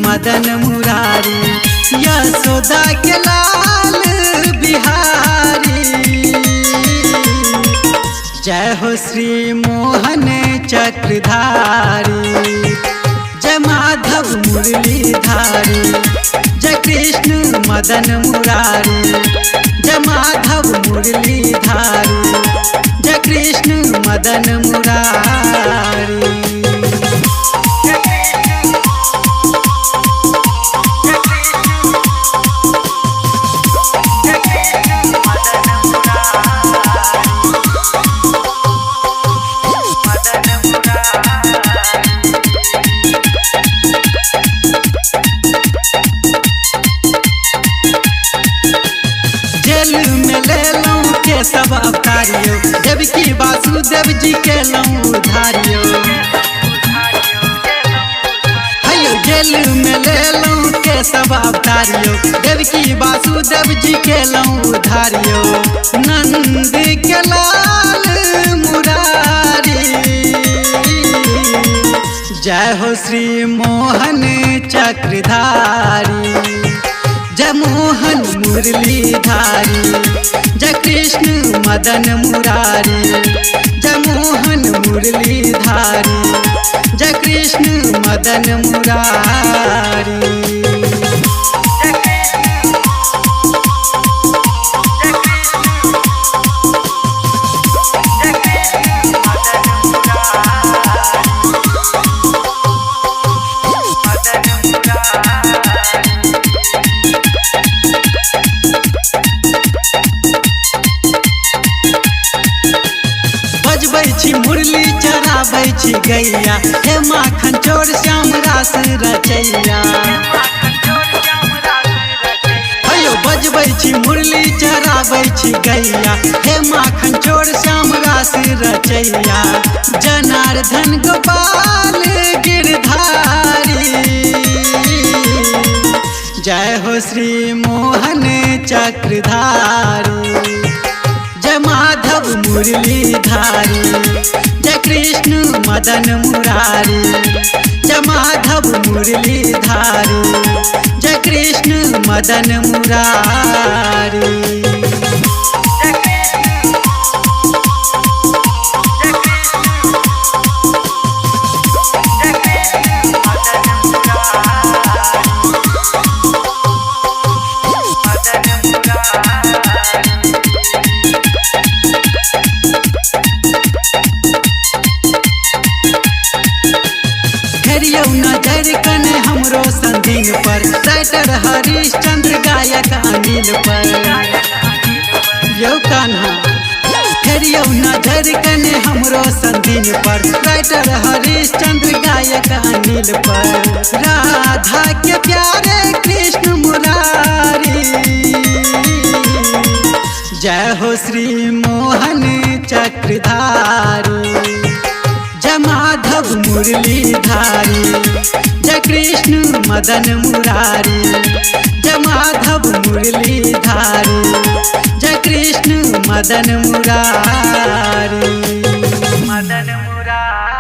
मदन मुरारी, यशोदा के लाल बिहारी। जय हो श्री मोहन चक्रधारी, जय माधव मुरलीधारी, जय कृष्ण मदन मुरारी, जय माधव मुरलीधारी, जय कृष्ण मदन मुरारी। जेल में ले लूं केशव अवतारियो, देवकी वासुदेव जी के लूं उधारियो। हेलो जेल में ले लूं केशव अवतारियो, देवकी वासुदेव जी के लूं उधारियो। नंद के लाल मुरारी, जय हो श्री मोहन चक्रधारी, जय मोहन मुरलीधारी, जय कृष्ण मदन मुरारी, जय मोहन मुरलीधारी, जय कृष्ण मदन मुरारी। बजबै छी मुरली चराबै छी गैया, हे माखन चोर श्याम रास रचैया। हेलो बजबै छी मुरली चराबै छी गैया, हे माखन चोर श्याम रास रचैया। जनार्दन गोपाल गिरधारी, जय हो श्री मोहन चक्रधारी, जय माधव मुरलीधारी, जय कृष्ण मदन मुरारी, जय माधव मुरलीधारी, जय कृष्ण मदन मुरारी। फेरियौ नजर कने हमरो संदीन पर, राइटर हरिश्चंद्र गायक अनिल पर। यौ कान्हा फेरियौ नजर कने हमरो संदीन पर, राइटर हरिश्चंद्र गायक अनिल पर। राधा के प्यारे कृष्ण मुरारी, जय हो श्री मोहन चक्रधारी, जय माधव मुरलीधारी, जय कृष्ण मदन मुरारी, जय माधव मुरलीधारी, जय कृष्ण मदन मुरारी। मदन मुरारी।